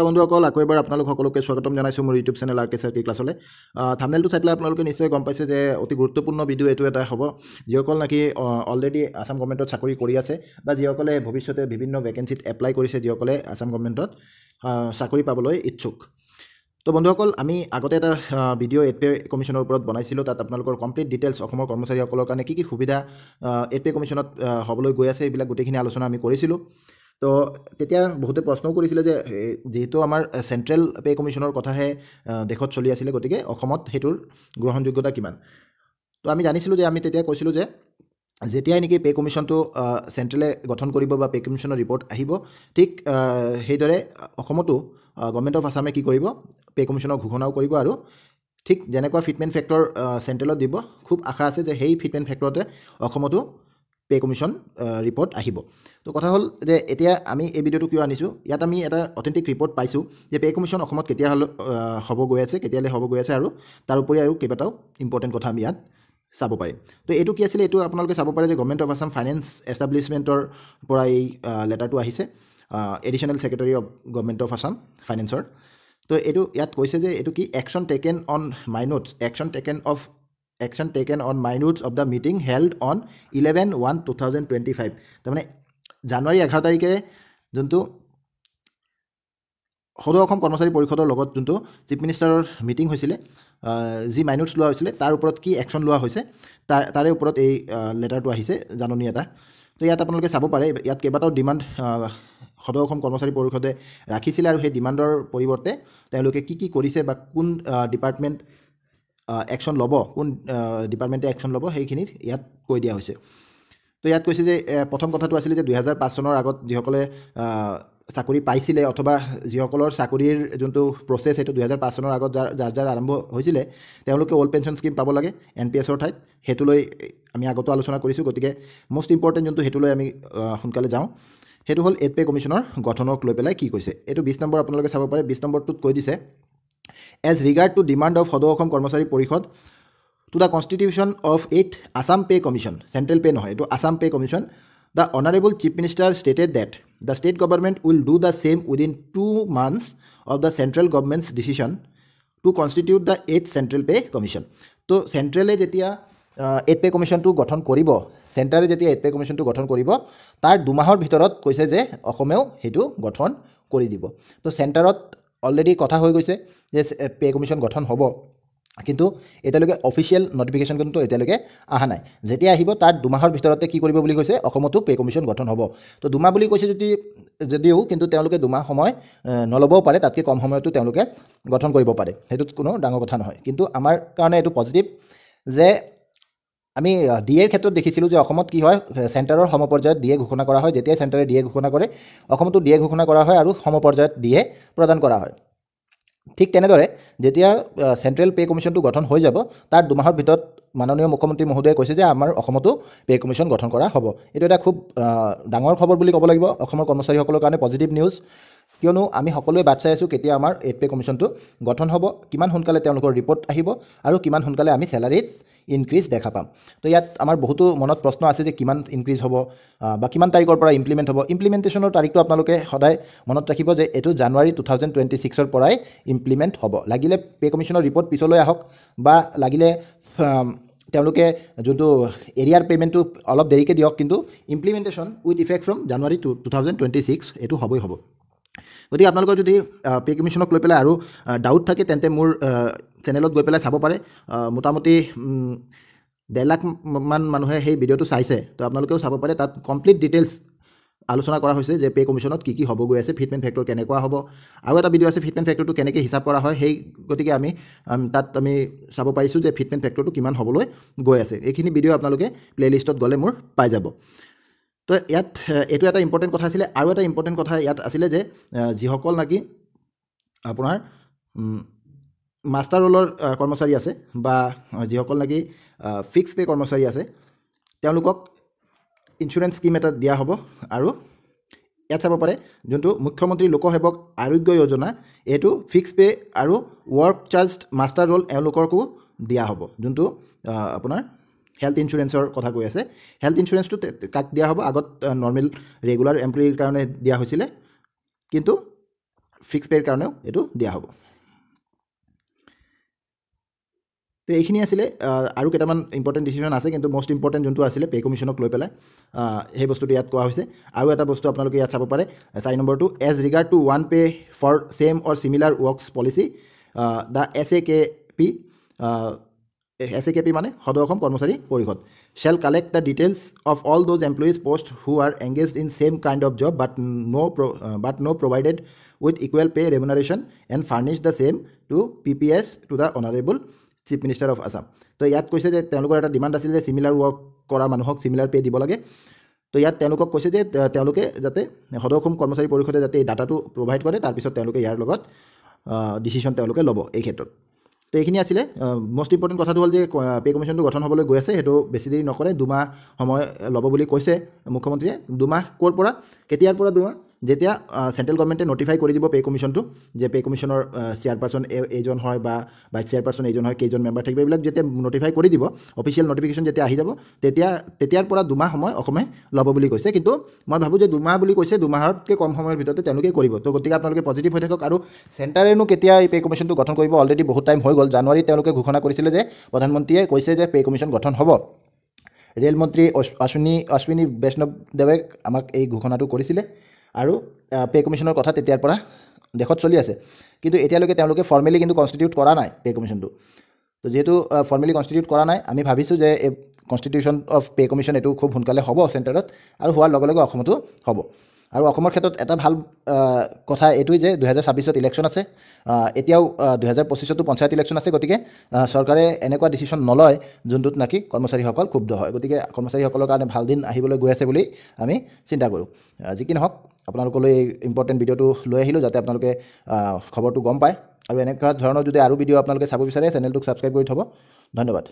বন্ধুসকল, আকৌ এবাৰ আপোনালোক সকলোকে স্বাগতম জনাইছোঁ মোৰ ইউটিউব চেনেল আৰ কে ছাৰ কে ক্লাছলৈ। থাম্বনেইলটো চাই পেলাই আপোনালোকে নিশ্চয় গম পাইছে যে অতি গুৰুত্বপূৰ্ণ ভিডিঅ' এইটো এটা হ'ব। যিসকল নেকি অলৰেডি আছাম গভৰ্ণমেণ্টত চাকৰি কৰি আছে বা যিসকলে ভৱিষ্যতে বিভিন্ন ভেকেঞ্চিত এপ্লাই কৰিছে, যিসকলে আছাম গভৰ্ণমেণ্টত চাকৰি পাবলৈ ইচ্ছুক। তো বন্ধুসকল, আমি আগতে এটা ভিডিঅ' এইট পে কমিশ্যনৰ ওপৰত বনাইছিলোঁ। তাত আপোনালোকৰ কমপ্লিট ডিটেইলছ, অসমৰ কৰ্মচাৰীসকলৰ কাৰণে কি কি সুবিধা এইট পে কমিশ্যনত হ'বলৈ গৈ আছে, এইবিলাক গোটেইখিনি আলোচনা আমি কৰিছিলোঁ। তো তেতিয়া বহুতে প্ৰশ্নও কৰিছিলে যে যিহেতু আমাৰ চেণ্ট্ৰেল পে' কমিশ্যনৰ কথাহে দেশত চলি আছিলে, গতিকে অসমত সেইটোৰ গ্ৰহণযোগ্যতা কিমান? তো আমি জানিছিলোঁ যে আমি তেতিয়া কৈছিলোঁ যে যেতিয়াই নেকি পে' কমিশ্যনটো চেণ্ট্ৰেলে গঠন কৰিব বা পে' কমিশ্যনৰ ৰিপৰ্ট আহিব, ঠিক সেইদৰে অসমতো গভৰ্ণমেণ্ট অফ আছামে কি কৰিব, পে' কমিশ্যনৰ ঘোষণাও কৰিব আৰু ঠিক যেনেকুৱা ফিটমেণ্ট ফেক্টৰ চেণ্ট্ৰেলত দিব, খুব আশা আছে যে সেই ফিটমেণ্ট ফেক্টৰতে অসমতো পে' কমিশ্যন ৰিপৰ্ট আহিব। তো কথা হ'ল যে এতিয়া আমি এই ভিডিঅ'টো কিয় আনিছোঁ? ইয়াত আমি এটা অথেণ্টিক ৰিপৰ্ট পাইছোঁ যে পে' কমিশ্যন অসমত কেতিয়া হ'ব গৈ আছে, কেতিয়ালৈ হ'ব গৈ আছে আৰু তাৰোপৰি আৰু কেইবাটাও ইম্পৰ্টেণ্ট কথা আমি ইয়াত চাব পাৰিম। তো এইটো কি আছিলে, এইটো আপোনালোকে চাব পাৰে যে গভৰ্ণমেণ্ট অফ আছাম ফাইনেন্স এষ্টাব্লিছমেণ্টৰ পৰা এই লেটাৰটো আহিছে, Additional Secretary of Government of Assam ফাইনেন্সৰ। তো এইটো ইয়াত কৈছে যে এইটো কি, action taken on minutes, action taken on minutes of the meeting held on 11/1/2025। তাৰমানে জানুৱাৰী 11 তাৰিখে যোনটো সদৌ অসম কৰ্মচাৰী পৰিষদৰ লগত যোনটো চিফ মিনিষ্টাৰৰ মিটিং হৈছিলে, যি মাইনুটছ লোৱা হৈছিলে, তাৰ ওপৰত কি একশ্যন লোৱা হৈছে তাৰে ওপৰত এই লেটাৰটো আহিছে, জাননী এটা। তো ইয়াত আপোনালোকে চাব পাৰে, ইয়াত কেইবাটাও ডিমাণ্ড সদৌ অসম কৰ্মচাৰী পৰিষদে ৰাখিছিলে আৰু সেই ডিমাণ্ডৰ পৰিৱৰ্তে তেওঁলোকে কি কি কৰিছে বা কোন ডিপাৰ্টমেণ্ট একশ্যন ল'ব, কোন ডিপাৰ্টমেণ্টে একশ্যন ল'ব, সেইখিনি ইয়াত কৈ দিয়া হৈছে। তো ইয়াত কৈছে যে প্ৰথম কথাটো আছিলে যে 2005 চনৰ আগত যিসকলে চাকৰি পাইছিলে অথবা যিসকলৰ চাকৰিৰ যোনটো প্ৰচেছ সেইটো 2005 চনৰ আগত যাৰ যাৰ যাৰ আৰম্ভ হৈছিলে, তেওঁলোকে অল্ড পেঞ্চন স্কীম পাব লাগে এন পি এছৰ ঠাইত। সেইটো লৈ আমি আগতো আলোচনা কৰিছোঁ, গতিকে মষ্ট ইম্পৰ্টেণ্ট যোনটো সেইটো লৈ আমি সোনকালে যাওঁ, সেইটো হ'ল এইট পে' কমিশ্যনৰ গঠনক লৈ পেলাই কি কৈছে। এইটো 20 নম্বৰ আপোনালোকে চাব পাৰে। 20 নম্বৰটোত কৈ দিছে, as regard to demand of Sadou Assam Karmachari Parishad to the constitution of eighth Assam Pay Commission, central pay নহয়, এইটো Assam Pay Commission, the Honourable Chief Minister stated that the state government will do the same within 2 months of the central government's decision to constitute the eighth Central Pay Commission. তো চেণ্ট্ৰেলে যেতিয়া eight pay' কমিশ্যনটো গঠন কৰিব, চেণ্টাৰে যেতিয়া eight pay' কমিশ্যনটো গঠন কৰিব, তাৰ 2 মাহৰ ভিতৰত কৈছে যে অসমেও সেইটো গঠন কৰি দিব। তো চেণ্টাৰত অলৰেডি কথা হৈ গৈছে যে পে' কমিশ্যন গঠন হ'ব, কিন্তু এতিয়ালৈকে অফিচিয়েল নটিফিকেশ্যন কিন্তু এতিয়ালৈকে অহা নাই। যেতিয়া আহিব, তাৰ 2 মাহৰ ভিতৰতে কি কৰিব বুলি কৈছে? অসমতো পে' কমিশ্যন গঠন হ'ব। তো 2 মাহ বুলি কৈছে যদিও কিন্তু তেওঁলোকে 2 মাহ সময় নল'বও পাৰে, তাতকৈ কম সময়তো তেওঁলোকে গঠন কৰিব পাৰে, সেইটোত কোনো ডাঙৰ কথা নহয়। কিন্তু আমাৰ কাৰণে এইটো পজিটিভ যে আমি ডি এৰ ক্ষেত্ৰত দেখিছিলোঁ যে অসমত কি হয়, চেণ্টাৰৰ সমপৰ্যায়ত ডি এ ঘোষণা কৰা হয়। যেতিয়াই চেণ্টাৰে ডি এ ঘোষণা কৰে, অসমতো ডি এ ঘোষণা কৰা হয় আৰু সমপৰ্যায়ত ডি এ প্ৰদান কৰা হয়। ঠিক তেনেদৰে যেতিয়া চেণ্ট্ৰেল পে' কমিশ্যনটো গঠন হৈ যাব, তাৰ 2 মাহৰ ভিতৰত মাননীয় মুখ্যমন্ত্ৰী মহোদয়ে কৈছে যে আমাৰ অসমতো পে' কমিশ্যন গঠন কৰা হ'ব। এইটো এটা খুব ডাঙৰ খবৰ বুলি ক'ব লাগিব, অসমৰ কৰ্মচাৰীসকলৰ কাৰণে পজিটিভ নিউজ। কিয়নো আমি সকলোৱে বাট চাই আছোঁ কেতিয়া আমাৰ এইট পে' কমিশ্যনটো গঠন হ'ব, কিমান সোনকালে তেওঁলোকৰ ৰিপৰ্ট আহিব আৰু কিমান সোনকালে আমি চেলাৰীত ইনক্ৰিজ দেখা পাম। তো ইয়াত আমাৰ বহুতো মনত প্ৰশ্ন আছে যে কিমান ইনক্ৰিজ হ'ব বা কিমান তাৰিখৰ পৰা ইমপ্লিমেণ্ট হ'ব। ইমপ্লিমেণ্টেশ্যনৰ তাৰিখটো আপোনালোকে সদায় মনত ৰাখিব যে এইটো জানুৱাৰী 2026ৰ পৰাই ইমপ্লিমেণ্ট হ'ব। লাগিলে পে' কমিশ্যনৰ ৰিপৰ্ট পিছলৈ আহক বা লাগিলে তেওঁলোকে যোনটো এৰিয়াৰ পে'মেণ্টটো অলপ দেৰিকৈ দিয়ক, কিন্তু implementation with effect from January 2026 এইটো হ'বই হ'ব। গতিকে আপোনালোকৰ যদি পে' কমিশ্যনক লৈ পেলাই আৰু ডাউট থাকে, তেন্তে মোৰ চেনেলত গৈ পেলাই চাব পাৰে। মোটামুটি 1.5 লাখমান মানুহে সেই ভিডিঅ'টো চাইছে। তো আপোনালোকেও চাব পাৰে, তাত কমপ্লিট ডিটেইলছ আলোচনা কৰা হৈছে যে পে' কমিশ্যনত কি কি হ'ব গৈ আছে, ফিটমেণ্ট ফেক্টৰ কেনেকুৱা হ'ব। আৰু এটা ভিডিঅ' আছে, ফিটমেণ্ট ফেক্টৰটো কেনেকৈ হিচাপ কৰা হয়। সেই গতিকে আমি তাত আমি চাব পাৰিছোঁ যে ফিটমেণ্ট ফেক্টৰটো কিমান হ'বলৈ গৈ আছে। এইখিনি ভিডিঅ' আপোনালোকে প্লে'লিষ্টত গ'লে মোৰ পাই যাব। তো ইয়াত এইটো এটা ইম্পৰ্টেণ্ট কথা আছিলে। আৰু এটা ইম্পৰ্টেণ্ট কথা ইয়াত আছিলে যে যিসকল নেকি আপোনাৰ মাষ্টাৰ ৰোলৰ কৰ্মচাৰী আছে বা যিসকল নেকি ফিক্স পে' কৰ্মচাৰী আছে, তেওঁলোকক ইঞ্চুৰেঞ্চ স্কীম এটা দিয়া হ'ব। আৰু ইয়াত চাব পাৰে, যোনটো মুখ্যমন্ত্ৰী লোকসেৱক আৰোগ্য যোজনা, এইটো ফিক্স পে' আৰু ৱৰ্ক চাৰ্জ মাষ্টাৰ ৰোল এওঁলোককো দিয়া হ'ব। যোনটো আপোনাৰ হেল্থ ইঞ্চুৰেঞ্চৰ কথা কৈ আছে, হেল্থ ইঞ্চুৰেঞ্চটো কাক দিয়া হ'ব? আগত নৰ্মেল ৰেগুলাৰ এমপ্লয়ীৰ কাৰণে দিয়া হৈছিলে, কিন্তু ফিক্স পে'ৰ কাৰণেও এইটো দিয়া হ'ব। তো এইখিনি আছিলে, আৰু কেইটামান ইম্পৰ্টেণ্ট ডিচিশ্যন আছে, কিন্তু মষ্ট ইম্পৰ্টেণ্ট যোনটো আছিলে পে' কমিশ্যনক লৈ পেলাই সেই বস্তুটো ইয়াত কোৱা হৈছে। আৰু এটা বস্তু আপোনালোকে ইয়াত চাব পাৰে, 4 নম্বৰটো, as regard to one pay for same or similar works policy the SAKP, SAKP মানে সদৌ অসম কৰ্মচাৰী পৰিষদ, shall collect the details of all those employees post who are engaged in same kind of job but no provided with equal pay remuneration and furnish the same to PPS to the honourable chief minister of Assam. তো ইয়াত কৈছে যে তেওঁলোকৰ এটা demand আছিল যে similar work কৰা মানুহক চিমিলাৰ পে' দিব লাগে। তো ইয়াত তেওঁলোকক কৈছে যে তেওঁলোকে যাতে সদৌ অসম কৰ্মচাৰী পৰিষদে যাতে এই ডাটাটো প্ৰভাইড কৰে, তাৰপিছত তেওঁলোকে ইয়াৰ লগত ডিচিশ্যন তেওঁলোকে ল'ব এই ক্ষেত্ৰত। তো এইখিনি আছিলে। মষ্ট ইম্পৰ্টেণ্ট কথাটো হ'ল যে পে' কমিশ্যনটো গঠন হ'বলৈ গৈ আছে, সেইটো বেছি দেৰি নকৰে, 2 মাহ সময় ল'ব বুলি কৈছে মুখ্যমন্ত্ৰীয়ে। 2 মাহ ক'ৰ পৰা, কেতিয়াৰ পৰা 2 মাহ? যেতিয়া চেণ্ট্ৰেল গভৰ্ণমেণ্টে নটিফাই কৰি দিব পে' কমিশ্যনটো, যে পে' কমিশ্যনৰ চেয়াৰপাৰ্চন এইজন হয় বা ভাইচ চেয়াৰপাৰ্চন এইজন হয়, কেইজন মেম্বাৰ থাকিব, এইবিলাক যেতিয়া নটিফাই কৰি দিব, অফিচিয়েল নটিফিকেশ্যন যেতিয়া আহি যাব, তেতিয়াৰ পৰা 2 মাহ সময় অসমে ল'ব বুলি কৈছে। কিন্তু মই ভাবোঁ যে 2 মাহ বুলি কৈছে, 2 মাহতকৈ কম সময়ৰ ভিতৰতে তেওঁলোকে কৰিব। তো গতিকে আপোনালোকে পজিটিভ হৈ থাকক। আৰু চেণ্টাৰেনো কেতিয়া এই পে' কমিশ্যনটো গঠন কৰিব, অলৰেডি বহুত টাইম হৈ গ'ল। জানুৱাৰীত তেওঁলোকে ঘোষণা কৰিছিলে যে প্ৰধানমন্ত্ৰীয়ে কৈছে যে পে' কমিশ্যন গঠন হ'ব। ৰেল মন্ত্ৰী অশ্বিনী বৈষ্ণৱদেৱে আমাক এই ঘোষণাটো কৰিছিলে আৰু পে' কমিশ্যনৰ কথা তেতিয়াৰ পৰা দেশত চলি আছে, কিন্তু এতিয়ালৈকে তেওঁলোকে ফৰ্মেলি কিন্তু কনষ্টিটিউট কৰা নাই পে' কমিশ্যনটো। তো যিহেতু ফৰ্মেলি কনষ্টিটিউট কৰা নাই, আমি ভাবিছোঁ যে এই কনষ্টিটিউশ্যন অফ পে' কমিশ্যন এইটো খুব সোনকালে হ'ব চেণ্টাৰত, আৰু হোৱাৰ লগে লগে অসমতো হ'ব। আৰু অসমৰ ক্ষেত্ৰত এটা ভাল কথা এইটোৱেই যে 2026ত ইলেকশ্যন আছে, এতিয়াও 2025তো পঞ্চায়ত ইলেকশ্যন আছে। গতিকে চৰকাৰে এনেকুৱা ডিচিশ্যন নলয় যোনটোত নাকি কৰ্মচাৰীসকল ক্ষুব্ধ হয়। গতিকে কৰ্মচাৰীসকলৰ কাৰণে ভাল দিন আহিবলৈ গৈ আছে বুলি আমি চিন্তা কৰোঁ। যি কি নহওক, আপোনালোকলৈ এই ইম্পৰ্টেণ্ট ভিডিঅ'টো লৈ আহিলোঁ যাতে আপোনালোকে খবৰটো গম পায়। আৰু এনেকুৱা ধৰণৰ যদি আৰু ভিডিঅ' আপোনালোকে চাব বিচাৰে, চেনেলটোক ছাবস্ক্ৰাইব কৰি থ'ব। ধন্যবাদ।